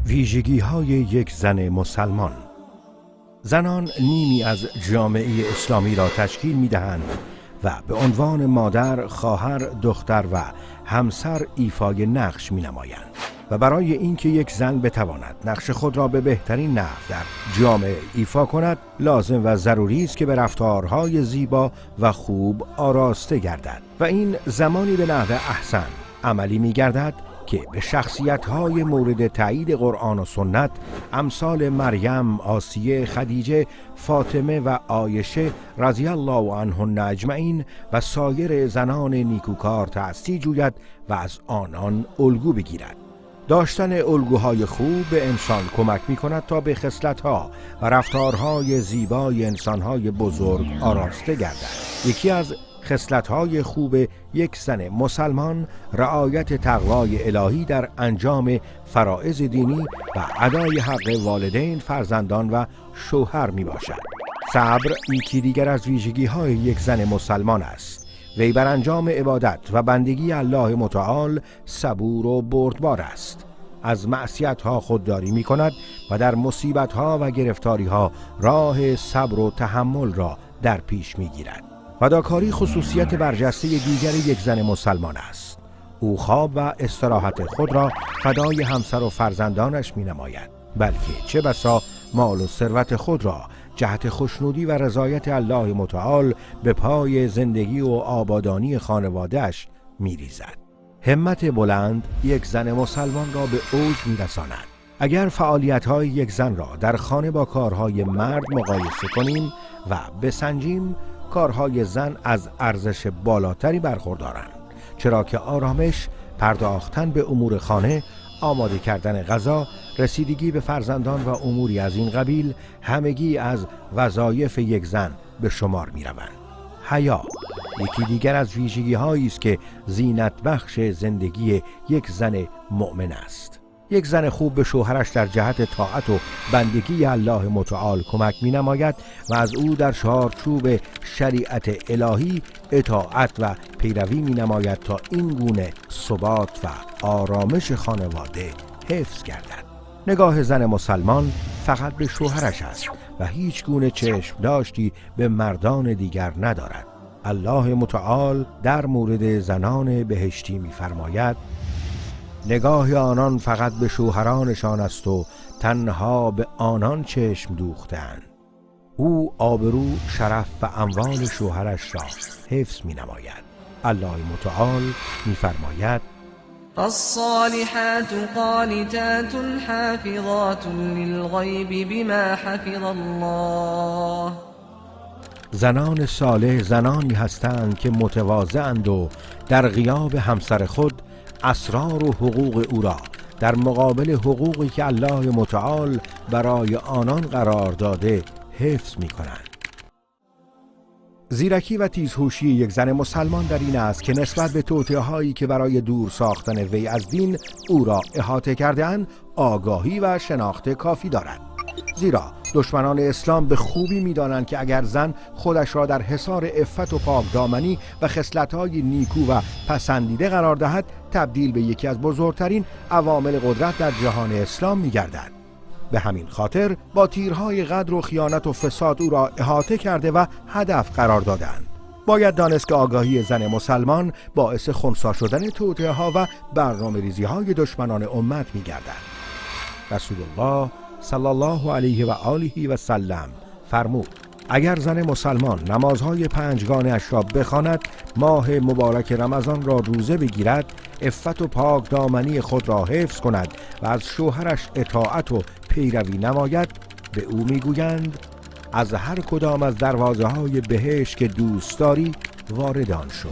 ویژگی‌های یک زن مسلمان. زنان نیمی از جامعه اسلامی را تشکیل می‌دهند و به عنوان مادر، خواهر، دختر و همسر ایفای نقش می‌نمایند و برای اینکه یک زن بتواند نقش خود را به بهترین نحو در جامعه ایفا کند، لازم و ضروری است که به رفتارهای زیبا و خوب آراسته گردد و این زمانی به نحو احسن عملی می‌گردد که به شخصیت‌های مورد تایید قرآن و سنت امثال مریم، آسیه، خدیجه، فاطمه و عایشه رضی الله عنهن اجمعین و سایر زنان نیکوکار تأسی جوید و از آنان الگو بگیرد. داشتن الگوهای خوب به انسان کمک می‌کند تا به خصلت‌ها و رفتارهای زیبای انسان‌های بزرگ آراسته گردد. یکی از خصلت‌های خوب یک زن مسلمان رعایت تقوای الهی در انجام فرائض دینی و ادای حق والدین، فرزندان و شوهر می‌باشد. صبر یکی دیگر از ویژگی‌های یک زن مسلمان است. وی بر انجام عبادت و بندگی الله متعال صبور و بردبار است. از معصیت‌ها خودداری می‌کند و در مصیبت‌ها و گرفتاری‌ها راه صبر و تحمل را در پیش می‌گیرد. فداکاری خصوصیت برجسته دیگر یک زن مسلمان است. او خواب و استراحت خود را فدای همسر و فرزندانش می‌نماید، بلکه چه بسا مال و ثروت خود را جهت خوشنودی و رضایت الله متعال به پای زندگی و آبادانی خانواده‌اش می‌ریزد. همت بلند یک زن مسلمان را به اوج می‌رساند. اگر فعالیت‌های یک زن را در خانه با کارهای مرد مقایسه کنیم و بسنجیم، کارهای زن از ارزش بالاتری برخوردارند، چرا که آرامش، پرداختن به امور خانه، آماده کردن غذا، رسیدگی به فرزندان و اموری از این قبیل همگی از وظایف یک زن به شمار می روند. حیا یکی دیگر از ویژگی هایی است که زینت بخش زندگی یک زن مؤمن است. یک زن خوب به شوهرش در جهت طاعت و بندگی الله متعال کمک می نماید و از او در چارچوب شریعت الهی اطاعت و پیروی می نماید تا این گونه ثبات و آرامش خانواده حفظ گردد. نگاه زن مسلمان فقط به شوهرش است و هیچ گونه چشم داشتی به مردان دیگر ندارد. الله متعال در مورد زنان بهشتی می فرماید: نگاه آنان فقط به شوهرانشان است و تنها به آنان چشم دوختند. او آبرو، شرف و اموال شوهرش را حفظ می نماید. الله متعال می فرماید: فالصالحات قانتات حافظات للغیب بما حفظ الله. زنان صالح زنانی هستند که متواضعند و در غیاب همسر خود اسرار و حقوق او را در مقابل حقوقی که الله متعال برای آنان قرار داده حفظ می کنند. زیرکی و تیزهوشی یک زن مسلمان در این است که نسبت به توطئه‌هایی که برای دور ساختن وی از دین او را احاطه کرده‌اند آگاهی و شناخت کافی دارد. زیرا دشمنان اسلام به خوبی می‌دانند که اگر زن خودش را در حصار عفت و پاکدامنی و خصلت‌های نیکو و پسندیده قرار دهد، تبدیل به یکی از بزرگترین عوامل قدرت در جهان اسلام می‌گردد. به همین خاطر با تیرهای غدر و خیانت و فساد او را احاطه کرده و هدف قرار دادند. باید دانست که آگاهی زن مسلمان باعث خنثی شدن توطئه‌ها و برنامه‌ریزی‌های دشمنان امت می‌گردد. رسول الله صلی الله علیه و آله و سلم فرمود: اگر زن مسلمان نمازهای پنجگانه اش را بخواند، ماه مبارک رمضان را روزه بگیرد، عفت و پاک دامنی خود را حفظ کند و از شوهرش اطاعت و پیروی نماید، به او میگویند از هر کدام از دروازه های بهشت که دوست داری وارد آن شو.